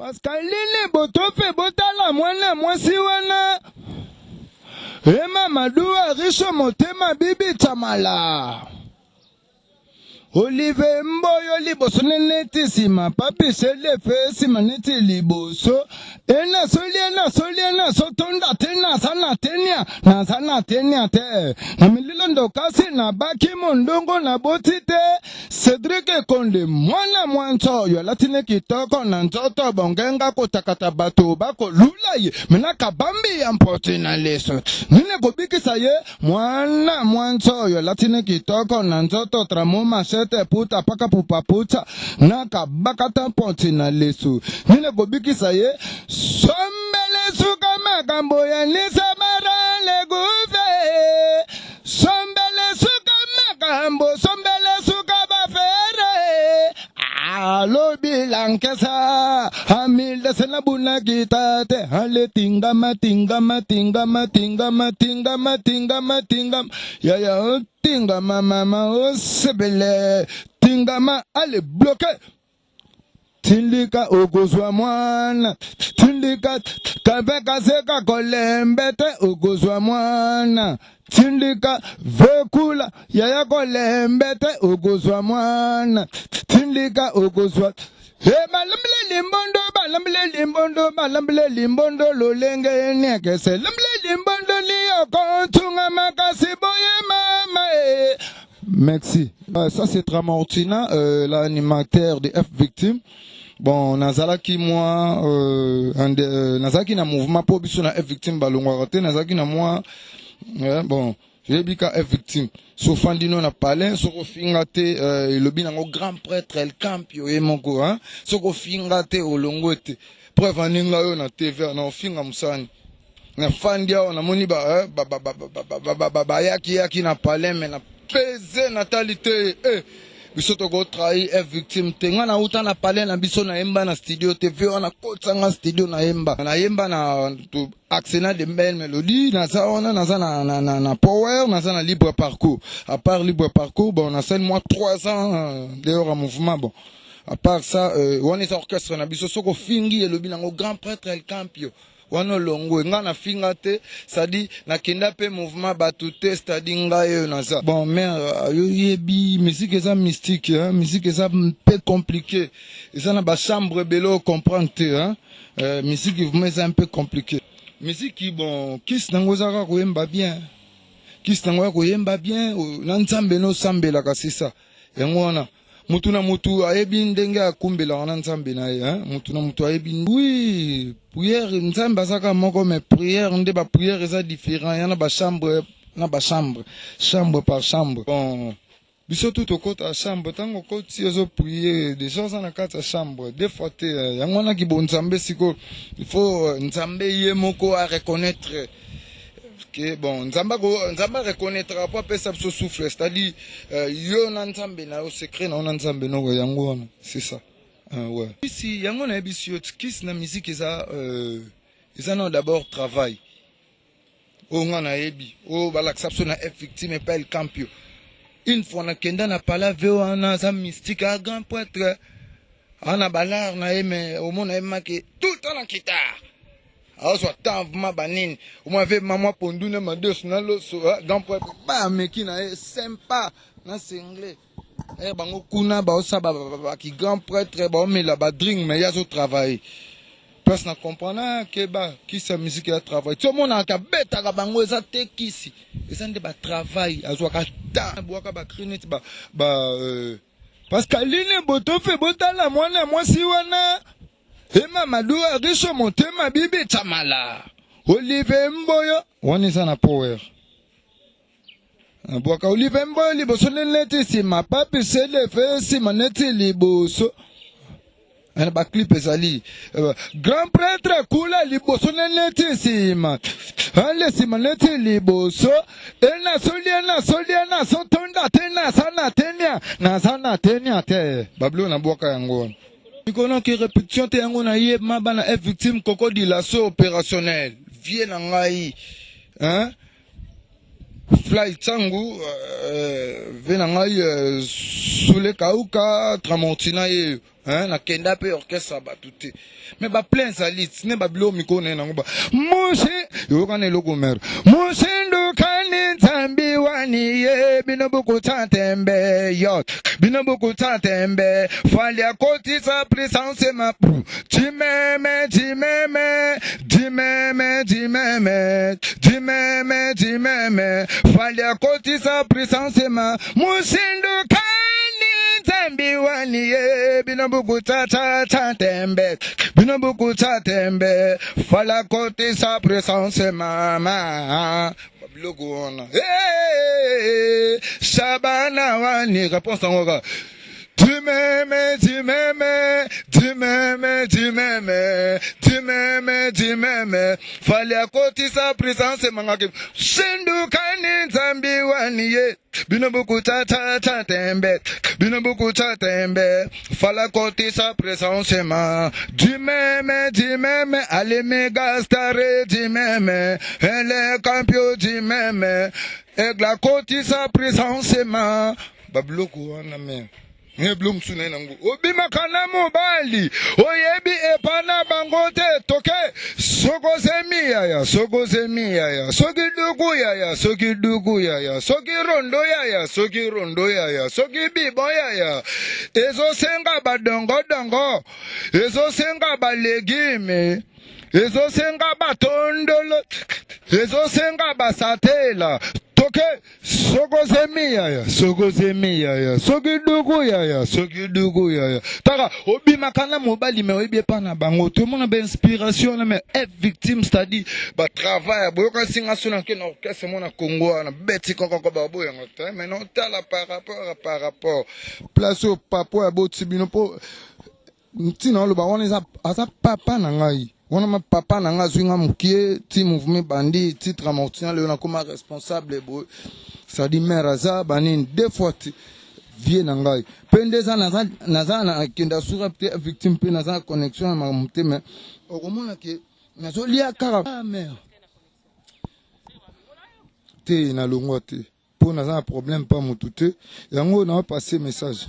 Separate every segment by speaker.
Speaker 1: Pascaline Botofe botala mwana mwasi wana Ema Madua Richo motema bibi Chamala Olive Mboyo liboso neti nsima Papi Selefe nsima neti liboso Ena soli ena soli ena sotonda te naza na tenia naza na tenia te na mililo ndokasi na baki mondongo na boti te Cedric Ekonde mwana mwanso oyo alati ne kitoko na nzoto bongenga kotakata bato bakolula ye mena kabambi ya mpoti na liso nini kobikisa ye mwana mwanso oyo alati ne kitoko na nzoto tramo machete puta paka pupaputa na kabakata mpoti na liso nini kobikisa ye sombele suka makambo ya nisa barale gufe Sombele suka makambo, sombele suka bafere. Alobi lankesa, amilde sena bunakita te, ale tingama tingama tingama tingama tingama tingama tingama. Yaya tingama mama osebele, tingama ale bloqué. Tindika okozwa mwana, tindika kape kaseka kolembe te okozwa mwana, tindika vekula yaya kolembe te okozwa mwana, tindika okozwa He balambile limbondo balambile limbondo balambile limbondo lolenge niekese lambile limbondo liyoko ntunga makasi boye mama e Merci. Ça c'est Tramortina, l'animateur de F Victime. Bon, nazalaki moi nazalaki na mouvement po biso na F Victime balongwaka te, nazalaki na moi bon, yebi ka F Victime. So fandino na palais, soko finga te elobi nango grand prêtre El Campio ye moko hein. Soko finga te olongo te. Preuve aninga yo na TV na ofinga musani. Nafandi awa namoni bayaki-yaki na palais me na peze natali te eh, biso tokotrahi f victime te. Ngai nauta na palais na biso nayemba na studio te vie wana kotisanga studio nayemba nayemba na arsenal de belle mélodie naza wana naza na, na, na, na power naza na libre parcours à part libre parcours bon nasali mwa 3 ans dehors ya mouvement bon à part ça wana eza orchestre na biso soki ofingi elobi nango grand prêtre El Campio wana olongwe nga nafinga te c'est-à-dire nakenda mpe mouvement bato te c'est-à-dire ngai oyo naza bon mare oyebi musique eza mystique hein? Musique eza mpe compliqué eza na bachambre ebele ocomprendre te hein? Musique vraiment eza un peu compliqué musique bon kisi nango eza kaka koyemba bien kisi nango ya koyemba bien na nzambe nosambelaka c'est ça yango wana mutu na mutu ayebi ndenge akumbelaka na nzambe na ye hein? Mutu na mutu ayebi oui prière nzambe azaka moko mais prière nde baprière eza différent ya na bachambre na bachambre chambre par chambre bon biso tu tokota chambre ntango okoti ozoprie déjà oza na kati ya chambre deux fois te yango wana kibonzambe sikoyo il faut nzambe ye moko areconnaître ke bon nzambe nzambe areconnaître po apesa biso souffle c'est-à-dire yo na nzambe na yo secret na yo na nzambe noko yango wana c'est ça ouais kisi yango nayebisi yo kisi na musique eza eza nano d'abord travail oyo nga nayebi oyo balakisa biso na F Victime epa El Campio une fois nakenda na palave wana aza mystique a grand prêtre ana balare na ye mais omona ye make tout le temps na guitare azwa temps vraiment banini omona ave mama pondu na madesu na loso grand prêtre bameki na ye sympa na sengle bango kuna baosala baki grand prêtre baomela badrink mais ye azotravaille place na comprendre ke ba kisi ya musique ya travail ti omonaka abetaka bango eza te kisi eza nde batravail azwaka temps abwaka bacri neti ba, ba Pascaline Botofe botala mwana mwasi wana Ema Madua Richo motema bibi Chamala Olive Mboyo wana eza na power bwaka Olive Mboyo liboso neti nsima Papi Selefe nsima neti liboso na baclip ezali grand prêtre kula liboso neti nsima ale nsima neti liboso ena soli ena soli ena sotonda te naza na tenia naza na tenia te babilo nabwaka yango wana mikonoki répétition te yango nayeba bana F Victime koko dilaso opérationnel vie na ngai hein? Fly Tsangu euh, ve na ngai euh, Sule Kauka Tramontina ye hein, nakenda mpe orchestre ya bato te me baplein ezali tine babiloko mikolo na ye nango ba mose yoka na eloko mere mosindukani nzambi wani ye bino bokotya tembe yo bino bokotya tembe fali akotisa puissance mapu Jimeme, jimeme, jimeme, jimeme, jimeme, jimeme, fali akotisa puissance ma musindu kani nzambi wani ye bino buku cha cha cha tembe bino buku cha tembe fali akotisa puissance mama biloko wana hey, shabana wani réponse yango kaka Tu m'aimes, tu m'aimes, tu m'aimes, tu m'aimes, tu m'aimes, tu m'aimes. Fallait akotisa présence mangaki. Sindukani nzambi wani ye. Bino buku cha cha cha tembe. Bino buku cha tembe. Fallait akotisa présence ma. Tu m'aimes, tu m'aimes. Allez méga star, tu m'aimes. Elle est campion, tu m'aimes. Aigle akotisa présence ma. Babiloko wana me nge biloko mosusu na ye nango obimaka na mobali oyebi epa na bango te toke soko ozemi yaya soki ozemi yaya soki duku yaya soki duku yaya soki rondo yaya soki rondo yaya soki bibo yaya ezosenga badongodongo ezosenga balegime ezosenga batondolo ezosenga basatela toke sokozemi yaya sokozemi yaya soki duku yaya soki duku yaya taka obimaka na mobali me oyebi epa na bango tomona bainspiration wana me f victime c'est-à-dire batravail boyoka nsinga so nake na orchestre mona congo wana beti kokoko baboyanga te mai notala par rapport par rapport place oyo papa oyo aboti bino mpo Ntina oloba wana eza aza papa na ngai wana ma papa na ngai azwi nga mokie ti mouvement ebandi ti tramortina lelo nakoma responsable boye sadi mare aza banini deux fois ti vie na ngai mpe nde eza naza naza nakenda sura te victime mpe naza na connexion ya makambo te mais okomona ke nazolia kaka ah, mare te nalongwa te mpo naza na problème mpa motu te yango na passe message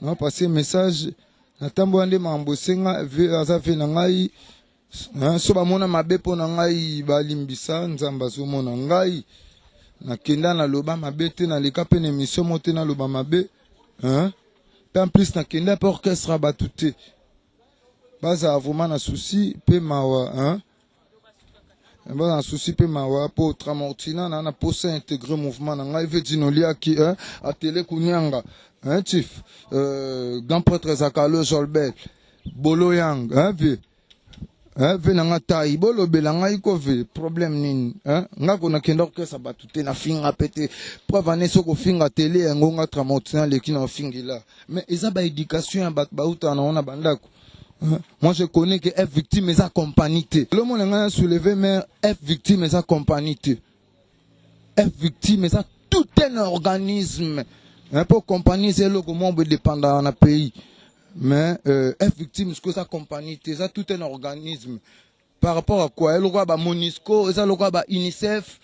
Speaker 1: na passe message natambola nde makambo esenga aza vie na ngai so bamona mabe mpo na ngai balimbisa nzambe azomona ngai nakenda naloba mabe te naleka mpe na émission mo te naloba mabe mpe en plus nakenda mpe orchestre ya bato te bazala vraiment na souci mpe mawa hein? Baza na souci mpe mawa mpo Tramortina na na posa integre mouvement na ngai ve Dino Liaki hein, atele kunyanga hein, chief euh, grand prêtre Zakalo Jolbert Bolo Yang hein, vie hein, ve na nga tai bolobela ngai ko ve problème nini hein, nga ko nakenda kokesa bato te nafinga mpe te preuve ane soki ofinga tele yango nga Tramortina leki na ofingela mais eza ba éducation ya bato bautaka nango na bandako. Moi je connais que F victime eza compagnie te. Lomo na ngai na soulever mais F victime eza compagnie te. F victime eza tout un organisme. Hein, pour compagnie c'est eloko moko boye dépendant na pays. Mais euh, F victime sikoyo eza compagnie te, eza tout un organisme. Par rapport à quoi? Eloko ya ba Monisco, eza lokola ba UNICEF,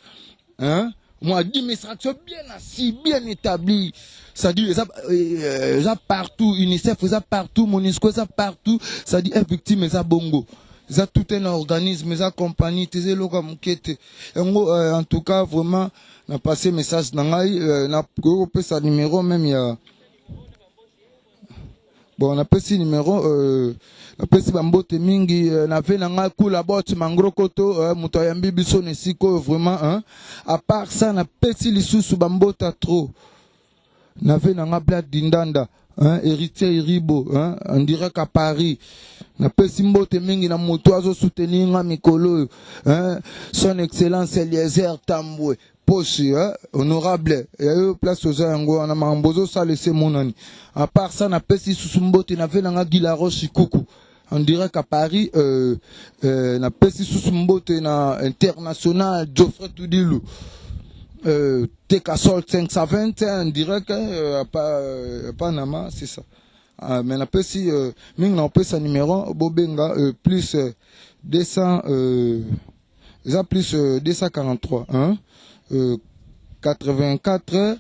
Speaker 1: hein? Moi, administration bien assis, bien établie. C'est-à-dire, eza, euh, eza partout, UNICEF, eza partout, Monisco, eza partout. C'est-à-dire, F victime, eza bongo. Eza tout un organisme, eza compagnie, te eza eloko ya moke te. Yango, euh, en tout cas, vraiment, na passé message na ngai, euh, na kopesa numéro même ya bon napesi numero euh, napesi bambote mingi euh, na ve na ngai kula bot mangro koto euh, moto ayambi biso na esika oyo vraiment hein. à part ça napesi lisusu bambota trop na ve na ngai blad dindanda hein, héritier iribo hein, en direct à paris napesi mbote mingi na moto azosoutenir nga mikolo oyo hein, son excellence eliezer tambwe poche hein, honorable ya yo place oza yango wana makambo ozosala ese emonani à part ça napesi lisusu mbote na ve na nga Guy Laroche Kuku en direct à Paris euh, euh, napesi lisusu mbote na international Geoffrey Tudilu euh, Tekasol 520 en direct euh, à, pa, euh, à Panama c'est ça ah, mais napesi euh, mingi na opesa numéro bobenga euh, plus 200 euh, eza plus 243 hein? 84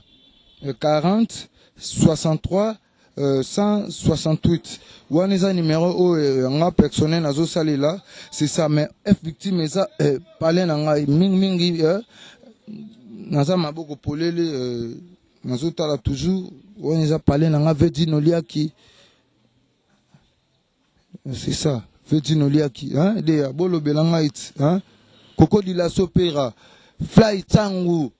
Speaker 1: 40 63 168. Wana eza numero oyo nga personnel nazosalela, c'est ça. Mais F Victime eza palais na ngai mingimingi. Naza maboko polele, nazotala toujours. Wana eza palais na nga, Vedino Liaki, c'est ça, Vedino Liaki, hein? Deya bolobela ngai ti, hein? Koko Dila Sopera, Fly Tangu.